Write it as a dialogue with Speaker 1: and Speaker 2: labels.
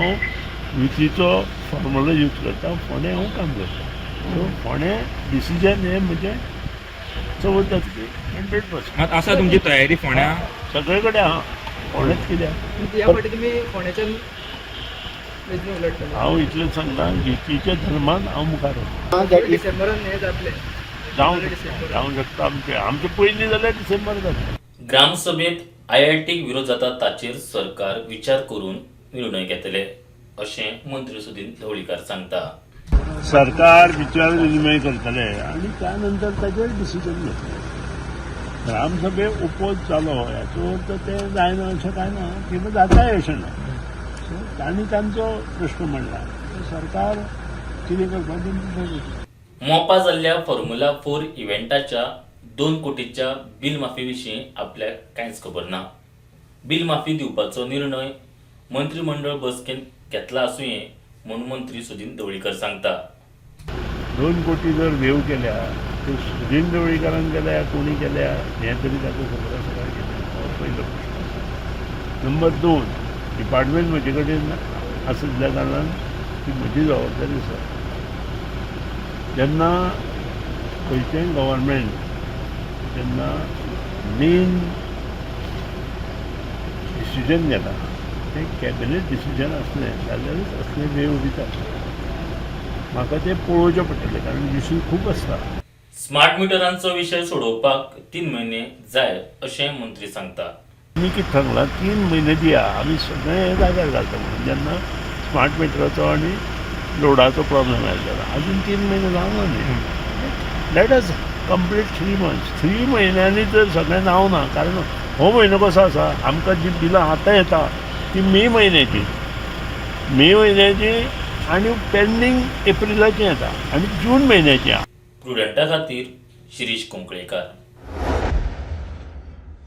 Speaker 1: हांव युतीचो formula use करता. फोंडें हांव काम करता. सो फोंडें डिसिजन हें म्हजें चवथ जातकीर 100%.
Speaker 2: मात आसा तुमची तयारी फोंड्या?
Speaker 1: सगळे कडेन आहा, फोंडेच कित्याक.
Speaker 3: ह्या फावटी तुमी फोंड्याच्यान वेंचणूक लढटले?
Speaker 1: हांव इतलें सांगता, युतीच्या धर्मान हांव मुखार वता.
Speaker 3: डिसेंबरान हें जातलें?
Speaker 1: जावंक शकता, जावंक शकता. आमचें आमचें पयलीं जाल्यार डिसेंबर जातलें.
Speaker 4: ग्रामसभेत आयआयटीक विरोध जाता ताचेर सरकार विचार करून निर्णय घेतले अशें मंत्री सुदिन ढवळीकार सांगता.
Speaker 1: सरकार विचार विनिमय करतले आनी त्या नंतर ताचेर डिसिजन घेतले. ग्रामसभे ओपोज जालो हाचो अर्थ ते जायना अशें कांय ना किंवा जाताय अशें ना. सो तांणी तांचो प्रश्न मांडला. सरकार कितें करपाचें तें ठरयतलें.
Speaker 4: मोपा जाल्ल्या फॉर्म्युला 4 इव्हेंटाच्या 2 कोटीच्या बिल माफी विशीं आपल्याक कांयच खबर ना. बिल माफी दिवपाचो निर्णय मंत्रीमंडळ बसकेंत घेतला आसुये म्हूण मंत्री सुदिन ढवळीकर सांगता.
Speaker 1: 2 कोटी जर वेव केल्या ते सुदीन ढवळीकारान केल्या, कोणी केल्या हें तरी ताका खबर आसा काय कितें, हो पयलो प्रश्न आसा. नंबर 2, डिपार्टमेंट म्हजे कडेन आशिल्ल्या कारणान ती म्हजी जबाबदारी आसा. जेन्ना खंयचेंय गव्हर्मेंट जेन्ना मेन डिसिजन घेता तें कॅबिनेट डिसिजन आसलें जाल्यारूच असले वेव दितात. म्हाका तें पळोवचें पडटलें, कारण इशू खूब आसता.
Speaker 4: स्मार्ट मिटरांचो विशय सोडोवपाक 3 म्हयने जाय अशें मंत्री सांगता.
Speaker 1: आमी कितें सांगलां, 3 म्हयने दिया, आमी सगळें हें जाग्यार घालता म्हणून. जेन्ना स्मार्ट मिटराचो आनी लोडाचो प्रॉब्लेम आयलो तेन्ना अजून 3 म्हयने जावना न्ही. Let us complete 3 months. 3 म्हयन्यांनी जर सगळें जावना, कारण हो म्हयनो कसो आसा, आमकां जी बिलां आतां येता ती मे म्हयन्याची, मे म्हयन्याची आनी पेंडींग एप्रिलाची येता आनी जून म्हयन्याची.
Speaker 4: प्रुडंटा खातीर शिरीष कुंकळेकार.